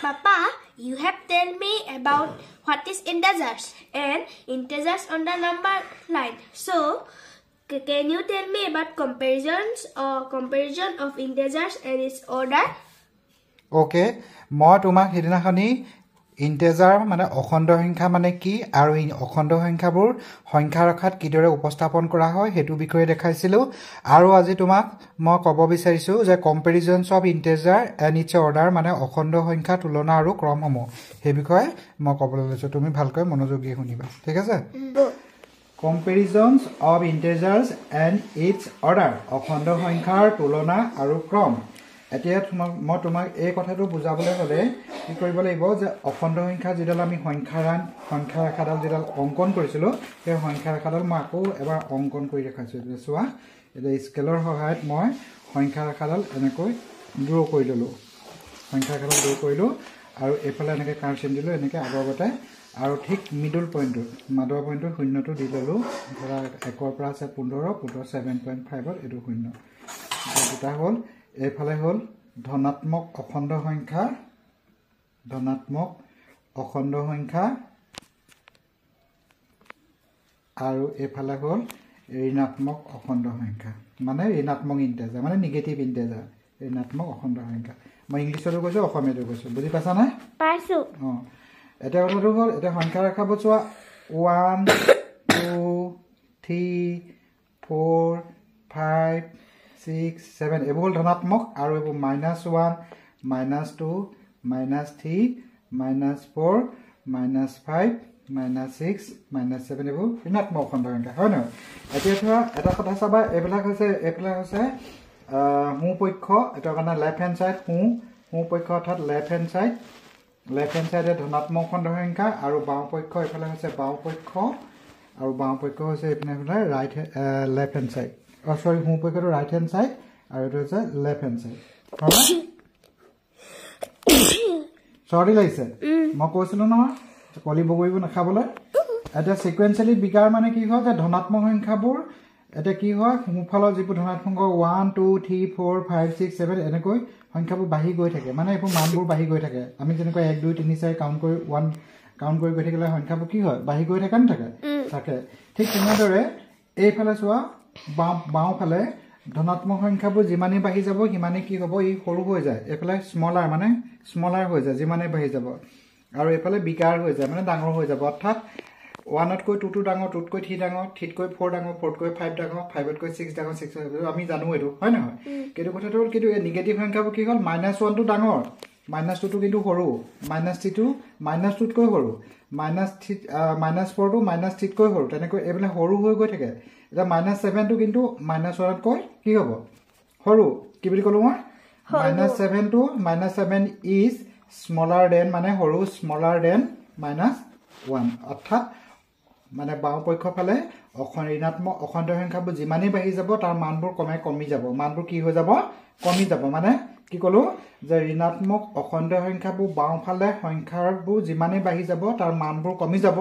Papa, you have tell me about what is integers and integers on the number line. So, can you tell me about comparisons or comparison of integers and its order? Okay, মই তোমাক সিদিনাখনি integer মানে অখণ্ড সংখ্যা মানে কি আৰু অখণ্ড সংখ্যাবোৰ সংখ্যা ৰেখাত কিদৰে উপস্থাপন কৰা হয় সেইটো বিষয়ে দেখাইছিলোঁ। আৰু আজি তোমাক মই ক'ব বিচাৰিছোঁ যে comparisons of integer and its order মানে অখণ্ড সংখ্যা তুলনা আৰু ক্ৰমসমূহ, সেই বিষয়ে মই ক'বলৈ লৈছোঁ। তুমি ভালকৈ মনোযোগ দি শুনিবা, ঠিক আছে? Comparisons of integers and its order, অখণ্ড সংখ্যাৰ তুলনা আৰু ক্ৰম। এতিয়া মই তোমাক এই কথাটো বুজাবলৈ হ'লে কি কৰিব লাগিব যে অখণ্ড সংখ্যা যিডাল আমি সংখ্যা ৰেখাডাল যিডাল অংকন কৰিছিলোঁ, সেই সংখ্যা ৰেখাডাল মই আকৌ এবাৰ অংকন কৰি দেখাইছোঁ। এতিয়া চোৱা, এতিয়া স্কেলৰ সহায়ত মই সংখ্যা ৰেখাডাল এনেকৈ ড্ৰ কৰি ল'লোঁ, সংখ্যা ৰেখাডাল ড্ৰ কৰিলোঁ আৰু এইফালে এনেকৈ কাঁড় চিন দিলোঁ এনেকৈ আগৰ গতে, আৰু ঠিক মিডল পইণ্টটোত মাজৰ পইণ্টটোত শূন্যটো দি ল'লোঁ। ধৰা 1ৰ পৰা আছে 15, 15 7.5ত এইটো শূন্য, দুটা হ'ল। এইফালে হ'ল ধনাত্মক অখণ্ড সংখ্যা, ধনাত্মক অখণ্ড সংখ্যা, আৰু এইফালে হ'ল ঋণাত্মক অখণ্ড সংখ্যা, মানে ঋণাত্মক ইণ্টেজাৰ, মানে নিগেটিভ ইণ্টেজাৰ, ঋণাত্মক অখণ্ড সংখ্যা। মই ইংলিছতো কৈছোঁ, অসমীয়াতো কৈছোঁ, বুজি পাইছানে? পাইছোঁ। অঁ, এতিয়া কথাটো হ'ল, এতিয়া সংখ্যা ৰেখাবোৰ চোৱা, 1 2 3 4 5 6 7, এইবোৰ হ'ল ধনাত্মক, আৰু এইবোৰ -1 -2 -3 -4 -5 -6 -7, এইবোৰ ঋণাত্মক অখণ্ড সংখ্যা, হয় নহয়? এতিয়া ধৰা এটা কথা চাবা, এইবিলাক হৈছে, এইবিলাক হৈছে সোঁপক্ষ, এইটোৰ কাৰণে লেফ্ট হেণ্ড ছাইড, সোঁপক্ষ অৰ্থাৎ left hand side, left hand ছাইডে ধনাত্মক অখণ্ড সংখ্যা, আৰু বাওঁপক্ষ এইফালে হৈছে বাওঁপক্ষ, আৰু বাওঁপক্ষ হৈছে এইপিনে এইফালে ৰাইট লেফ্ট হেণ্ড ছাইড, অঁ চৰি, সোঁপক্ষটো ৰাইট হেণ্ড ছাইড আৰু এইটো হৈছে লেফ্ট হেণ্ড ছাইড, হয়নে? চৰ্দি লাগিছে, মই কৈছিলোঁ নহয় কলি বগৰীবোৰ নাখাবলৈ। এতিয়া ছিকুৱেঞ্চিয়েলি বিগাৰ মানে কি হয় যে ধনাত্মক সংখ্যাবোৰ এতিয়া কি হয়, সোঁফালৰ যিবোৰ ধনাত্মক 1 2 3 4 5 6 7 এনেকৈ সংখ্যাবোৰ বাঢ়ি গৈ থাকে, মানে এইবোৰ মানবোৰ বাঢ়ি গৈ থাকে। আমি যেনেকৈ 1 2 3 4 কাউণ্ট কৰি 1 কাউণ্ট কৰি গৈ থাকিলে সংখ্যাবোৰ কি হয়, বাঢ়ি গৈ থাকে নাথাকে? থাকে। ঠিক তেনেদৰে এইফালে চোৱা, বাওঁফালে ধনাত্মক সংখ্যাবোৰ যিমানেই বাঢ়ি যাব সিমানেই কি হ'ব, ই সৰু হৈ যায়, এইফালে স্মলাৰ মানে স্মলাৰ হৈ যায় যিমানেই বাঢ়ি যাব, আৰু এইফালে বিগাৰ হৈ যায় মানে ডাঙৰ হৈ যাব। অৰ্থাৎ 1তকৈ 2টো ডাঙৰ, 2তকৈ 3 ডাঙৰ, 3তকৈ 4 ডাঙৰ, 4তকৈ 5 ডাঙৰ, 5তকৈ 6 ডাঙৰ, 6 আমি জানো এইটো, হয় নহয়? কিন্তু কথাটো হ'ল, কিন্তু এই নিগেটিভ সংখ্যাবোৰ কি হ'ল, -1টো ডাঙৰ, -2টো কিন্তু সৰু, -3টো -2তকৈ সৰু, -3 -4টো -3তকৈ সৰু, তেনেকৈ এইবিলাক সৰু হৈ গৈ থাকে। এতিয়া -7টো কিন্তু -1তকৈ কি হ'ব, সৰু। কি বুলি ক'লোঁ মই? -7টো -7 is smaller then মানে সৰু, স্মলাৰ দেন -1, অৰ্থাৎ মানে বাওঁপক্ষ ফালে ঋণাত্মক অখণ্ড সংখ্যাবোৰ যিমানেই বাঢ়ি যাব তাৰ মানবোৰ কমে কমি যাব, মানবোৰ কি হৈ যাব, কমি যাব। মানে কি ক'লোঁ যে ঋণাত্মক অখণ্ড সংখ্যাবোৰ বাওঁফালে সংখ্যাবোৰ যিমানেই বাঢ়ি যাব তাৰ মানবোৰ কমি যাব,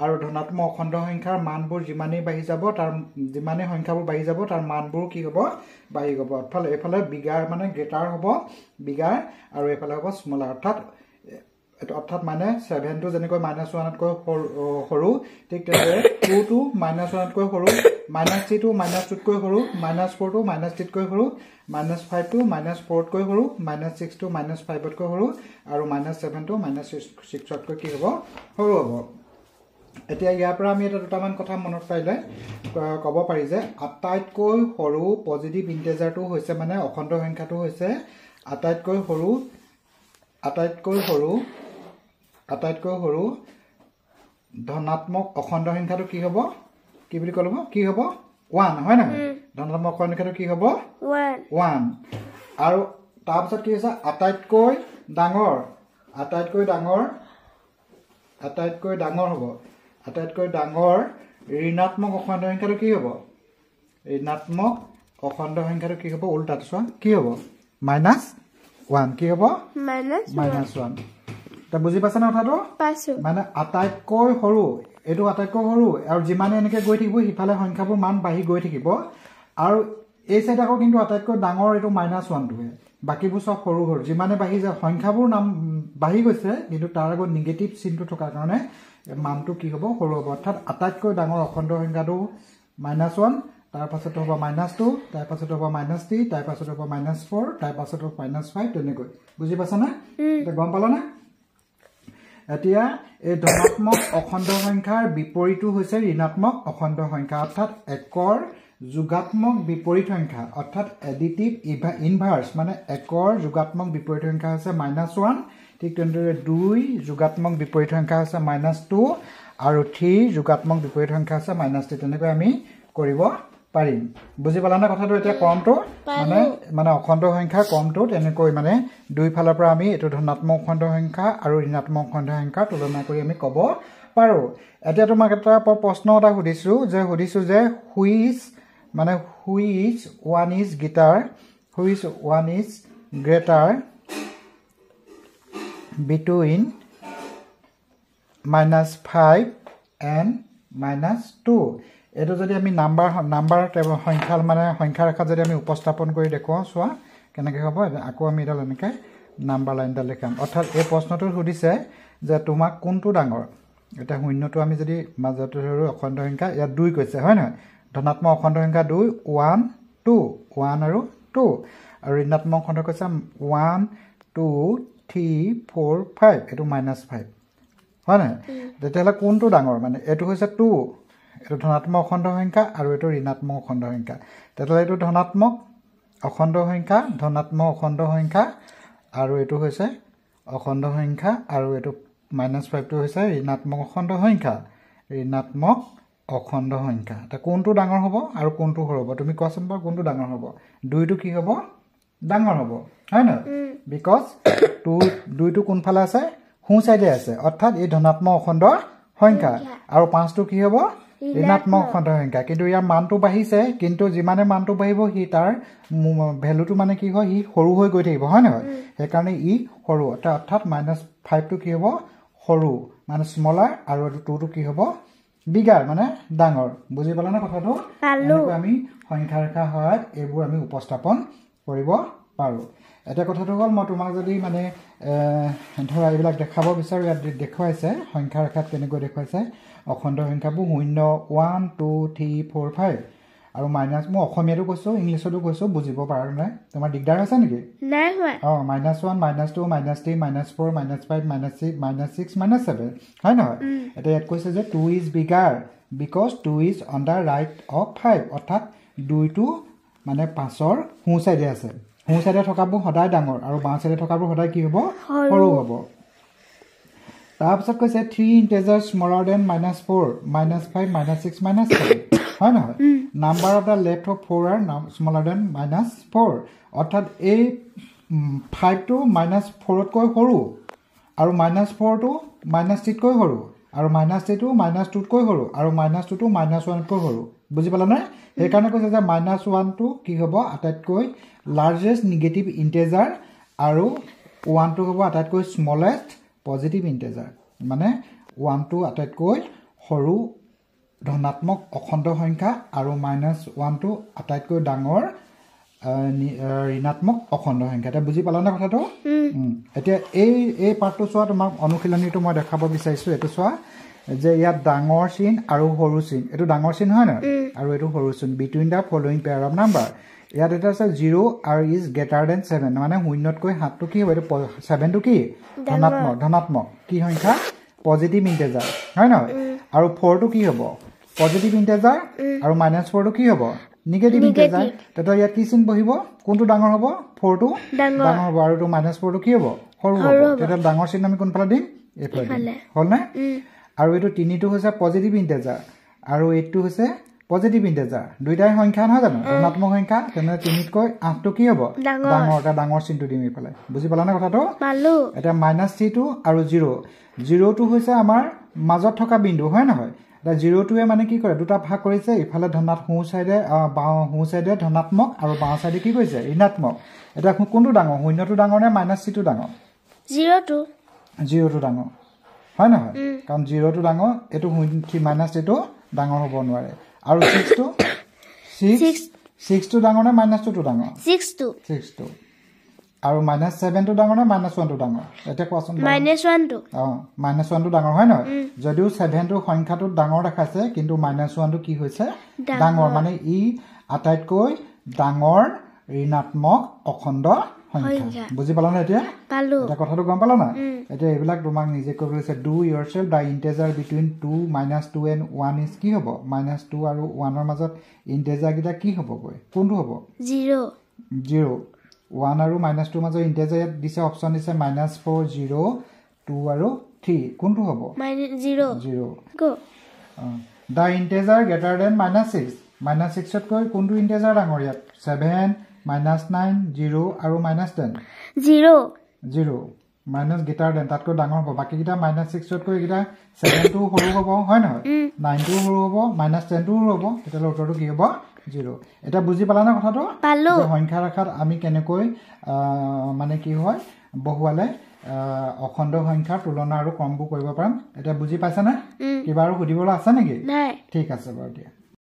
আৰু ধনাত্মক অখণ্ড সংখ্যাৰ মানবোৰ যিমানেই বাঢ়ি যাব তাৰ যিমানেই সংখ্যাবোৰ বাঢ়ি যাব তাৰ মানবোৰ কি হ'ব, বাঢ়ি যাব। অৰ্থাৎ এইফালে বিগাৰ মানে গ্ৰেটাৰ হ'ব, বিগাৰ, আৰু এইফালে হ'ব স্মলাৰ, অৰ্থাৎ মানে 7টো যেনেকৈ -1তকৈ সৰু, ঠিক তেনেদৰে 2টো -1তকৈ সৰু, -3টো -2তকৈ সৰু, -4টো -3তকৈ সৰু, -5টো -4তকৈ সৰু, -6টো -5তকৈ সৰু, আৰু -7টো -6তকৈ কি হ'ব, সৰু হ'ব। এতিয়া ইয়াৰ পৰা আমি এটা দুটামান কথা মনত পাৰিলে ক'ব পাৰি যে আটাইতকৈ সৰু পজিটিভ ইণ্টেজাৰটো হৈছে মানে অখণ্ড সংখ্যাটো হৈছে আটাইতকৈ সৰু, আটাইতকৈ সৰু, আটাইতকৈ সৰু ধনাত্মক অখণ্ড সংখ্যাটো কি হ'ব, কি বুলি ক'লো, কি হ'ব, 1, হয় নহয়? ধনাত্মক অখণ্ড সংখ্যাটো কি হ'ব, 1। আৰু তাৰপিছত কি হৈছে, আটাইতকৈ ডাঙৰ, আটাইতকৈ ডাঙৰ, আটাইতকৈ ডাঙৰ হ'ব, আটাইতকৈ ডাঙৰ ঋণাত্মক অখণ্ড সংখ্যাটো কি হ'ব, ঋণাত্মক অখণ্ড সংখ্যাটো কি হ'ব, উল্টাটো চোৱা কি হ'ব, -1, কি হ'ব, -1। তই বুজি পাইছা নে কথাটো? পাইছোঁ। মানে আটাইতকৈ সৰু, এইটো আটাইতকৈ সৰু, আৰু যিমানে এনেকৈ গৈ থাকিব সিফালে সংখ্যাবোৰ মান বাঢ়ি গৈ থাকিব, আৰু এই চাইড আকৌ কিন্তু আটাইতকৈ ডাঙৰ এইটো -1টোহে, বাকীবোৰ চব সৰু সৰু। যিমানে বাঢ়ি যায় সংখ্যাবোৰ নাম বাঢ়ি গৈছে, কিন্তু তাৰ আগত নিগেটিভ চিনটো থকাৰ কাৰণে মানটো কি হ'ব, সৰু হ'ব। অৰ্থাৎ আটাইতকৈ ডাঙৰ অখণ্ড সংখ্যাটো -1, তাৰ পাছতো হ'ব -2, তাৰ পাছতো হ'ব -3, তাৰ পাছতো হ'ব -4, তাৰ পাছতো -5, তেনেকৈ। বুজি পাইছানে? এতিয়া গম পালানে? এতিয়া এই ধনাত্মক অখণ্ড সংখ্যাৰ বিপৰীতটো হৈছে ঋণাত্মক অখণ্ড সংখ্যা, অৰ্থাৎ একৰ যোগাত্মক বিপৰীত সংখ্যা, অৰ্থাৎ এডিটিভ ইনভাৰ্চ, মানে একৰ যোগাত্মক বিপৰীত সংখ্যা হৈছে -1, ঠিক তেনেদৰে 2 যোগাত্মক বিপৰীত সংখ্যা হৈছে -2, আৰু 3 যোগাত্মক বিপৰীত সংখ্যা হৈছে -3। তেনেকৈ আমি কৰিব পাৰিম। বুজি পালানে কথাটো? এতিয়া ক্ৰমটো মানে মানে অখণ্ড সংখ্যাৰ ক্ৰমটো তেনেকৈ মানে দুইফালৰ পৰা আমি এইটো ধনাত্মক অখণ্ড সংখ্যা আৰু ঋণাত্মক অখণ্ড সংখ্যাৰ তুলনা কৰি আমি ক'ব পাৰোঁ। এতিয়া তোমাক এটা প্ৰশ্ন এটা সুধিছোঁ যে which মানে which one is greater, which one is greater between -5 and -2। এইটো যদি আমি নাম্বাৰ সংখ্যা মানে সংখ্যা ৰেখাত যদি আমি উপস্থাপন কৰি দেখুৱাওঁ, চোৱা কেনেকৈ হ'ব। আকৌ আমি এডাল এনেকৈ নাম্বাৰ লাইনডাল দেখাম। অৰ্থাৎ এই প্ৰশ্নটোত সুধিছে যে তোমাক কোনটো ডাঙৰ। এতিয়া শূন্যটো আমি যদি মাজতে ধৰোঁ অখণ্ড সংখ্যা, ইয়াত 2 কৈছে হয় নহয়, ধনাত্মক অখণ্ড সংখ্যা 2, 1 2, 1 আৰু 2, আৰু ঋণাত্মক অখণ্ড কৈছে 1 2 3 4 5, এইটো -5 হয় নহয়। তেতিয়াহ'লে কোনটো ডাঙৰ, মানে এইটো হৈছে 2, এইটো ধনাত্মক অখণ্ড সংখ্যা আৰু এইটো ঋণাত্মক অখণ্ড সংখ্যা। তেতিয়াহ'লে এইটো ধনাত্মক অখণ্ড সংখ্যা, ধনাত্মক অখণ্ড সংখ্যা, আৰু এইটো হৈছে অখণ্ড সংখ্যা, আৰু এইটো -5টো হৈছে ঋণাত্মক অখণ্ড সংখ্যা, ঋণাত্মক অখণ্ড সংখ্যা। এতিয়া কোনটো ডাঙৰ হ'ব আৰু কোনটো সৰু হ'ব, তুমি কোৱাচোন বাৰু কোনটো ডাঙৰ হ'ব? 2টো কি হ'ব, ডাঙৰ হ'ব হয় নহয়, because 2টো কোনফালে আছে, সোঁ চাইডে আছে, অৰ্থাৎ এই ধনাত্মক অখণ্ড সংখ্যা, আৰু 5টো কি হ'ব, ঋণাত্মক অখণ্ড সংখ্যা। কিন্তু ইয়াৰ মানটো বাঢ়িছে, কিন্তু যিমানে মানটো বাঢ়িব সি তাৰ ভেলুটো মানে কি হয়, সি সৰু হৈ গৈ থাকিব হয় নহয়, সেইকাৰণে ই সৰু। অৰ্থাৎ -5টো কি হ'ব, সৰু মানে স্মলাৰ, আৰু এইটো 2টো কি হ'ব, বিগাৰ মানে ডাঙৰ। বুজি পালানে কথাটো? এনেকৈ আমি সংখ্যা ৰেখাৰ সহায়ত এইবোৰ আমি উপস্থাপন কৰিব পাৰোঁ। এটা কথাটো হ'ল, মই তোমাক যদি মানে ধৰা এইবিলাক দেখাব বিচাৰোঁ, ইয়াত দেখুৱাইছে সংখ্যা ৰেখাত কেনেকৈ দেখুৱাইছে অখণ্ড সংখ্যাবোৰ 0 1 2 3 4 5 আৰু মাইনাছ। মই অসমীয়াতো কৈছোঁ, ইংলিছতো কৈছোঁ, বুজিব পাৰা নাই? তোমাৰ দিগদাৰ হৈছে নেকি? নাই হোৱা। অঁ, -1 -2 -3 -4 -5 -6 -6 -7 হয় নহয়। এতিয়া ইয়াত কৈছে যে 2 is bigger because 2 is on the right of 5, অৰ্থাৎ 2টো মানে 5ৰ সোঁ চাইডে আছে। সোঁ চাইডে থকাবোৰ সদায় ডাঙৰ আৰু বাওঁ চাইডে থকাবোৰ সদায় কি হ'ব, সৰু হ'ব। তাৰপিছত কৈছে 3 integer smaller than -4 -5 -6 -7 হয় নহয়। Number of the left of 4 are smaller than -4, অৰ্থাৎ এই 5টো -4তকৈ সৰু, আৰু -4টো -3তকৈ সৰু, আৰু -3টো -2তকৈ সৰু, আৰু -2টো -1তকৈ সৰু। বুজি পালানে? সেইকাৰণে কৈছে যে -1টো কি হ'ব, আটাইতকৈ লাৰ্জেষ্ট নিগেটিভ ইণ্টেজাৰ, আৰু 1টো হ'ব আটাইতকৈ স্মলেষ্ট পজিটিভ ইণ্টেজাৰ, মানে 1টো আটাইতকৈ সৰু ধনাত্মক অখণ্ড সংখ্যা আৰু -1টো আটাইতকৈ ডাঙৰ ঋণাত্মক অখণ্ড সংখ্যা। এতিয়া বুজি পালানে কথাটো? এতিয়া এই পাৰ্টটো চোৱা, তোমাক অনুশীলনীটো মই দেখাব বিচাৰিছোঁ। এইটো চোৱা যে ইয়াত ডাঙৰ চিন আৰু সৰু চিন, এইটো ডাঙৰ চিন হয় নহয়, আৰু এইটো সৰু চিন, between the following pair of number. ইয়াত এটা আছে 0 আৰু is greater then 7, মানে শূন্যতকৈ 7টো কি হ'ব, এইটো 7টো কি, ধনাত্মক, ধনাত্মক কি সংখ্যা, পজিটিভ ইণ্টেজাৰ হয় নহয়। আৰু 4টো কি হ'ব, পজিটিভ ইণ্টেজাৰ, আৰু -4টো কি হ'ব, নিগেটিভ ইণ্টেজাৰ। তেতিয়া ইয়াত কি চিন বহিব, কোনটো ডাঙৰ হ'ব, 4টো ডাঙৰ হ'ব, আৰু এইটো -4টো কি হ'ব, সৰু হ'ব। তেতিয়া ডাঙৰ চিন আমি কোনফালে দিম, এইফালে দিম, হ'লনে? আৰু এইটো 3টো হৈছে পজিটিভ ইণ্টেজাৰ আৰু 8টো হৈছে পজিটিভ ইণ্টেজাৰ, দুইটাই সংখ্যা নহয় জানো, ধনাত্মক সংখ্যা। তেনেহ'লে 3তকৈ 8টো কি হ'ব, ডাঙৰ, এটা ডাঙৰ চিনটো দিম এইফালে। বুজি পালানে কথাটো? এতিয়া -3টো আৰু 0, 0টো হৈছে আমাৰ মাজত থকা বিন্দু হয় নহয়। এতিয়া 0টোৱে মানে কি কৰে, দুটা ভাগ কৰিছে, ইফালে ধনাত্মক সোঁ চাইডে বাওঁ, সোঁ চাইডে ধনাত্মক আৰু বাওঁ চাইডে কি কৰিছে, ঋণাত্মক। এতিয়া কোনটো ডাঙৰ, শূন্যটো ডাঙৰ নে -3টো ডাঙৰ? 0টো ডাঙৰ হয় নহয়, কাৰণ 0টো ডাঙৰ, এইটো -3টো ডাঙৰ হ'ব নোৱাৰে। আৰু 6টো 6টো ডাঙৰ নে -2টো ডাঙৰ? 6টো। আৰু মাইনাছ ছেভেনটো ডাঙৰ নে মাইনাছ ওৱানটো ডাঙৰ? এতিয়া কোৱাচোন। মাইনাছ ওৱানটো। অঁ, মাইনাছ ওৱানটো ডাঙৰ হয় নহয়? যদিও ছেভেনটো সংখ্যাটোত ডাঙৰ দেখাইছে, কিন্তু মাইনাছ ওৱানটো কি হৈছে? ডাঙৰ। মানে ই আটাইতকৈ ডাঙৰ ঋণাত্মক অখণ্ড সংখ্যা। বুজি পালা নে এতিয়া? এতিয়া কথাটো গম পালা না? এতিয়া এইবিলাক তোমাক নিজে কৰিব দিছে। Do yourself. The integer between 2, minus 2 and 1 is কি হ'ব? মাইনাছ টু আৰু ওৱানৰ মাজত ইণ্টেজাৰকেইটা কি হ'বগৈ? কোনটো হ'ব? জিৰ'। জিৰ'। ওৱান আৰু মাইনাছ টুৰ মাজৰ ইণ্টেজাৰ ইয়াত দিছে, অপশ্যন দিছে মাইনাছ ফ'ৰ, জিৰ', টু আৰু থ্ৰী। কোনটো হ'ব? Zero'. Zero'. The integer greater than minus 6। Minus ছিক্সতকৈ কোনটো ইণ্টেজাৰ ডাঙৰ ইয়াত? 7, মাইনাছ 9, জিৰ' আৰু minus 10। Zero'. Zero'. Minus greater than, তাতকৈ ডাঙৰ হ'ব। বাকীকেইটা মাইনাছ ছিক্সতকৈ এইকেইটা ছেভেনটোও সৰু হ'ব, হয় নহয়? নাইনটোও সৰু হ'ব, মাইনাছ টেনটোও সৰু হ'ব। তেতিয়াহ'লে উত্তৰটো কি হ'ব? জিৰ'। এতিয়া বুজি পালানে কথাটো? পালো। যে সংখ্যা ৰেখাত আমি কেনেকৈ মানে কি হয় বহুৱালে অখণ্ড সংখ্যাৰ তুলনা আৰু ক্ৰমবোৰ কৰিব পাৰিম। এতিয়া বুজি পাইছানে? কিবা আৰু সুধিবলৈ আছে নেকি? নাই। ঠিক আছে বাৰু দিয়া।